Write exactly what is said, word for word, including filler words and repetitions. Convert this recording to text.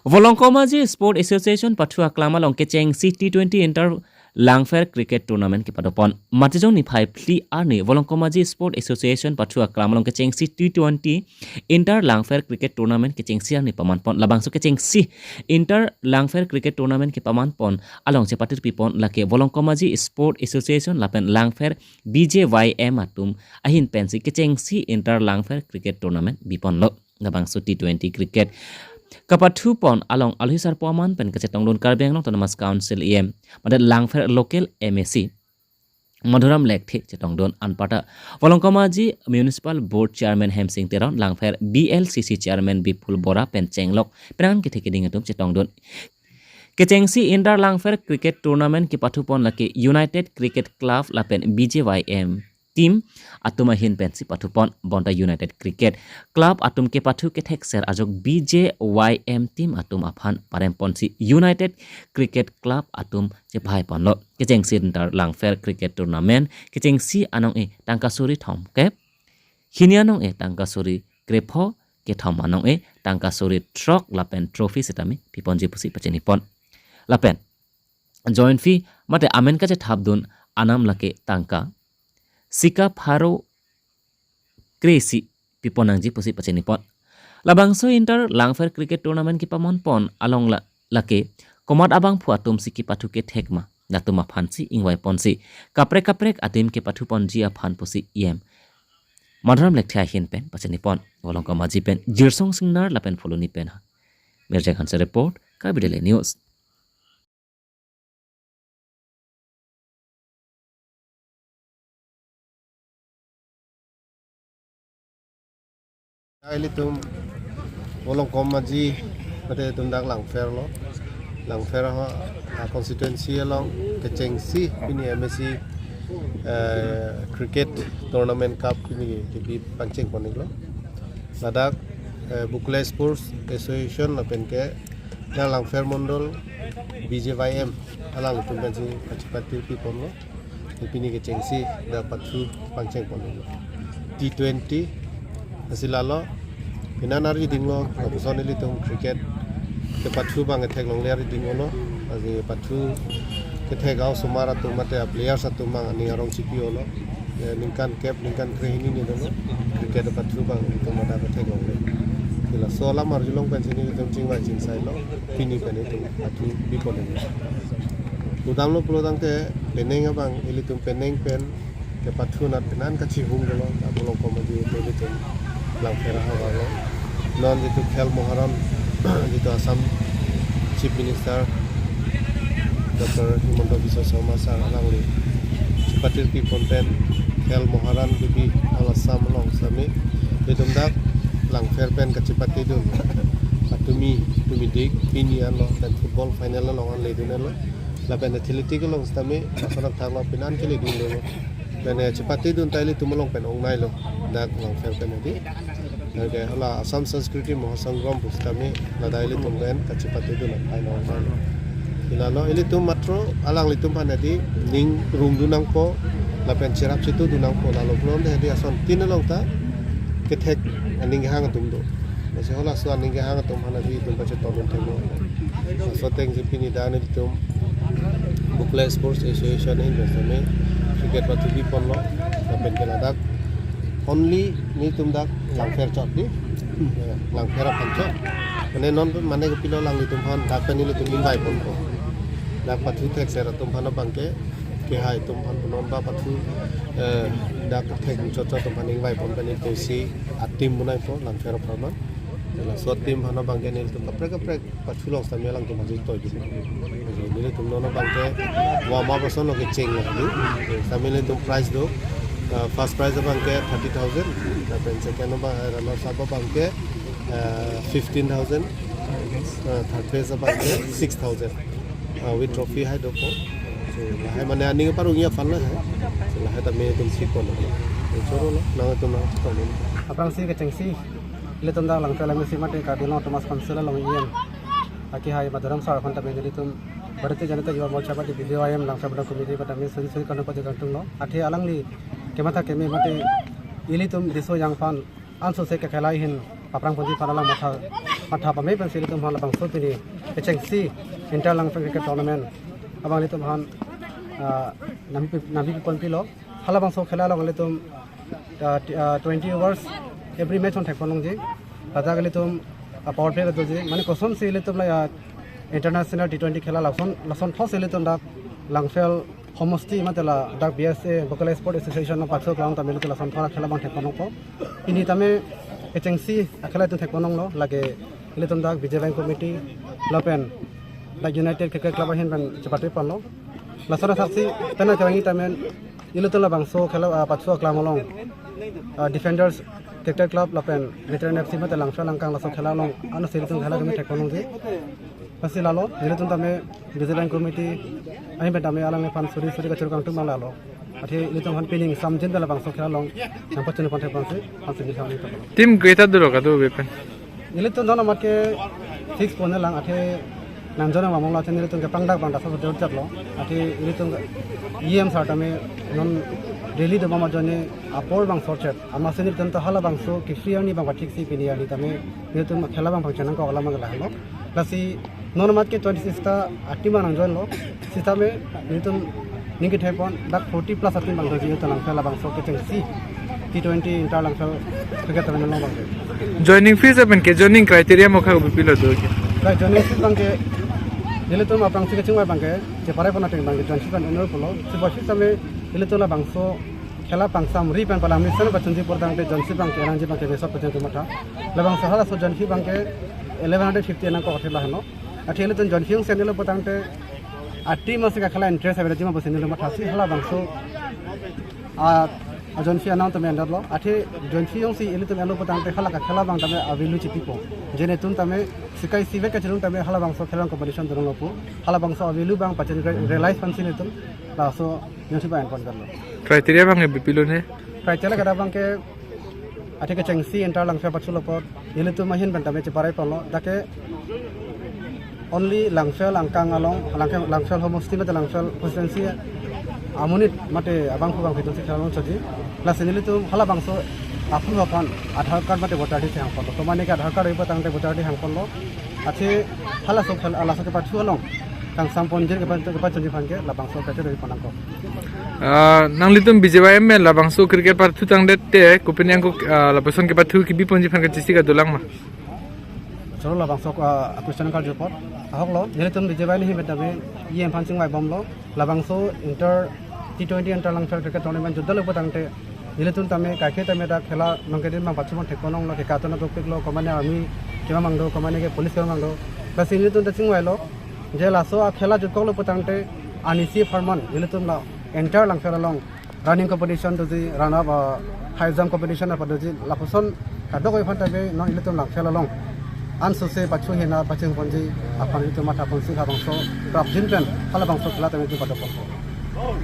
Volongkom Aji Sport Association pathu aklam along kechengsi T twenty Inter Langpher Cricket Tournament kepadopon. Matijong niphai phli arni Volongkom Aji Sport Association pathu aklam along kechengsi T twenty Inter Langpher Cricket Tournament kechengsi arni pamanpon. Labangso kechengsi Inter Langpher Cricket Tournament kepamanpon along chepatirpipon lake Volongkom Aji Sport Association lapen Langpher B J Y M atum ahin pensi kechengsi Inter Langpher Cricket Tournament biponlo. Labangso T twenty cricket kapathupon along alohi sarpo aman pen kachetongdun Karbi Anglong Autonomous Council E M mate Langpher local M A C Madhuram Lekthe chetongdun. Anparta Volongkom Aji Municipal Board Chairman Hemsing Teron, Langpher B L C C Chairman Bipul Bora pen chenglok penang kethe keding atum chetongdun. Kechengsi Inter Langpher Cricket Tournament kepathupon lake United Cricket Club lapen B J Y M team atum ahin pensi pathupon. Bonta United Cricket Club atum kepathu kethekser ajok B J Y M team atum aphan paremponsi United Cricket Club atum chephaiponlo. Kechengsi Inter Langpher Cricket Tournament kechengsi anong-e tangka suri thomkep, hini anong-e tangka suri krepho, kethom anong-e tangka suri throk lapen trophy setame piponji pusi pachinipon. Lapen joint fee mate amen kachethapdun anam lake tangka sika pharo kre-isi piponangji pusi pachinipon. Labangso Inter Langpher Cricket Tournament kepamanpon along la, lake komat abangphu atumsi kepathu kethek ma, latum aphansi ingvaiponsi kaprek kaprek adim kepathuponji aphan pusi E M Madhuram Lekthe ahin pen pachinipon. Volongkom Aji pen Jirsong Singnar lapen Pholoni pen ha. Mirjak Hanse report, Karbi Daily News. Ilitum Volongkom Aji mate itum dak Langpher lo. Langpher ha, ha constituency along kechengsi pini M A C, eh, cricket tournament cup pini kebi pangchengpon-iklo. Ladak, eh, Bokula Sports Association lapen ke dak Langpher Mondol B J Y M alanglitum pensi kachepathu piponlo. Pini kechengsi dak pathu pangchengpon-iklo. T twenty asi lalo, pini arjudinglo, lapuson ilitum cricket kepathu abang kethek longle arjudinglo. Aji pathu kethek a-osomar atum mate a-players atum abang aning arong chipi-olo. Eh, ningkan kep, ningkan krehini ni dolo. Cricket pathu abang itum mada kethek longle. Laso alam arjulong pensi nelitum chingvai chingsailo. Pini pen itum pathu bipon-iklo. Pudamlo pulotangte penang abang, ilitum penang pen kepathu anat penang kachihung dolo, Volongkom Aji ilitum Langpher ahavar lo. Non jitu Khel Moharan, jitu Assam Chief Minister Doctor Himanta Biswa Sarma sir alangli chepatirpipon pen Khel Moharan kebi All Assam along sitame itum dak Langpher pen kachepatedun. Patumi, tumidik, pini anlo, pen football final along an ledun anlo. Lapen athletic along sitame, laso athak lo penang keledunlo. Pen, eh, chepatedun ta ilitum along pen ongnailo. Dak Langpher pen adi. Oke, hala Assam Sanskriti Mahasangram pu sitame, ladak ilitum pen kachepatedun aphan ongnailo. Ilalo, ilitum matro, alanglitum aphan adi, ning rungdun nangpo, lapen cherap chetudun nangpo, lalo pulote adi asontin along ta kethek aning kehang atum do. Lasi halaso aning kehang atum aphan adi itum pachetongdun theklo. Laso atengsi pini dak nelitum Bokula Sports Association ahin pen sitame cricket pathu biponlo, lapen ke ladak only nelitum dak Langpher chot di, eh, Langpher aphan chot. Mane non mane kopilo alanglitum aphan dak pen nelitum invite ponpo. Dak pathu thekser atum aphan abang ke, kehai atum aphan pu non ba pathu, eh, dak thek chot chot atum aphan invite pon pen ilitum si a-team bunaipo Langpher aphan. Laso a-team aphan abang ke nelitum kaprek kaprek pathu along sitame alangtum aji toibi. Nelitum non abang ke warm up ason lo kecheng lo. Sitame nelitum prize do. Uh, first prize abang ke thirty thousand. Lapen second abang, uh, runners up abang ke, uh, fifteen thousand. Uh, third prize abang ke six thousand. Uh, with trophy hai dopo. So, lahai mane aning parong ya fun lahai. So, lahai tame itum sipon. So, choro lo, nangtum nang choro lo. Aphrangsi kechengsi ilitum dak Langpher M A C mate Karbi Anglong Autonomous Council along E M akehai Madhuram sir aphan tame nelitum Bharatiya Janata Yuva Morcha mate B J Y M Langpher Mandal Committee aphan tame suri suri kanu pajak kangtung lo. Athe alangli kematha keme mate ilitum riso-ejang aphan ansose kekhelai ahin paphrang ponji aphan alang matha Matha pame pensi ilitum aphan labangso pini kechengsi Inter Langpher Cricket Tournament abang ilitum aphan, ah, nangpi, nangpi ponpilo. Halabangso khela along ilitum, ah, ti-, ah, twenty overs every match on thekpon longji. Ladak ilitum, ah, power play doji. Mane kosonsi ilitum la, ah, international T twenty khela lason, lason thos ilitum dak Langpher homosti mate ladak B S A, Bakuliya Sports Association along pathu klang tame ilitum lason thora khela abang thekpon longpo. Pini tame kechengsi akhela itum thekpon longlo, lake ilitum dak B J Y committee lapen dak United Cricket Club ahin pen chepathu ponlo. Lason asaksi pena kerangi tame ilitum labangso khela, ah, pathu aklam along, ah, Defenders Cricket Club lapen Veteran F C mate Langpher Langkang laso khela along ansi ilitum khela tame thekpon longji. Lasi lalo, ilitum tame B J Y committee ahin pen tame alangliphan suri suri kachoro kangtung abang lalo. Athe ilitum aphan pining samjin pen labangso khela along nangpachini pon thekponsi, aphan sini kami thekpon. Team keta dolo kado bepen? Ilitum non amat ke fix pon lang, athe nangjon abang mong la chen ilitum ke pangdak bang dasa sodor chatlo. Athe ilitum E M sir tame non Delhi do mama jone apor bang sorchet. Amatsi ilitum ta halabangso ke free ani bang pathiksi pini ani tame ilitum khela abang pangcheng nangkok alam abang lahelo. Lasi non amat ke twenty-six ta a-team nangjoinlo. Sitame ilitum ning kethepon dak forty plus a-team bang doji ilitum Langpher labangso kechengsi T twenty Inter Langpher Cricket Tournament along abang ke. Joining fees apen ke joining criteria mokha kopilo do ke? Dak joining fees abang ke ilitum aphrangsi kechingvai abang ke cheparai pon ateng abang ke joining fees abang annual pulo. Sitame ilitum labangso khela pangsamri pen palam ni sen pachunji pulotangte joining fees abang ke nangji abang ke besot pachunji matha. Labangso halaso joining fees abang ke eleven hundred fifty nangkok athe laheno. Athe ilitum joining fees annual pulotangte a-team amatsi kakhela interest ave jima bosin ilitum mathasi halabangso a, a-joining fee anang tame andar lo. Athe joining fee jongsi ilitum anlo pulotangte hala kakhela abang tame a-value chipipo. Jene itum tame sikai sivek kachirung tame halabangso khela competition turun lopo. Halabangso a-value abang pachini re-, realize ponsi ilitum laso joining fee abang anpon darlo. Criteria abang ke bipilo ne? Criteria kada abang ke athe kechengsi Inter Langpher pathulo apot ilitum ahin pen tame cheparai ponlo. Dak ke only Langpher Langkang along, Langkang, Langpher homosti mate Langpher constituency amonit mate abangphu bangphi atumsi khela long choji. Lasi nelitum halabangso aphu aphan Aadhaar card mate voter I D si hangponlo. Tomane ke Aadhaar card ave pulotangte voter I D hangponlo. Athe halaso khel, halaso kepathu along kangsam ponjir kepa, kepachunji aphan ke labangso kachoro pon nangkok. Ah, nanglitum B J Y M labangso cricket pathu tangdet te kopine angko, ah, lapuson kepathu kebi ponji aphan kachisi kadolang ma? Choro labangso, ah, question karju apot. Ahok lo, nelitum B J Y ni hi betame, E M aphan chingvai bomlo, labangso Inter T twenty Inter Langpher Cricket Tournament jodalo pulotangte, nelitum tame, kaike tame dak khela nong kedin abang pathu pon thekpon longlo, ke katona topik lo, komane army kemamang do, komane ke police kemamang do. Lasi nelitum ta chingvailo, je laso akhela jutkoklo pulotangte, arnisi apharman, nelitum la Inter Langpher along running competition doji, run up, ah, high jump competition apa doji, lapuson kadokave aphan tame non ilitum Langpher along ansose pathu hena pacheng ponji aphan ilitum matha ponsi labangso prapjin pen halabangso khela tame ilitum pado ponpo.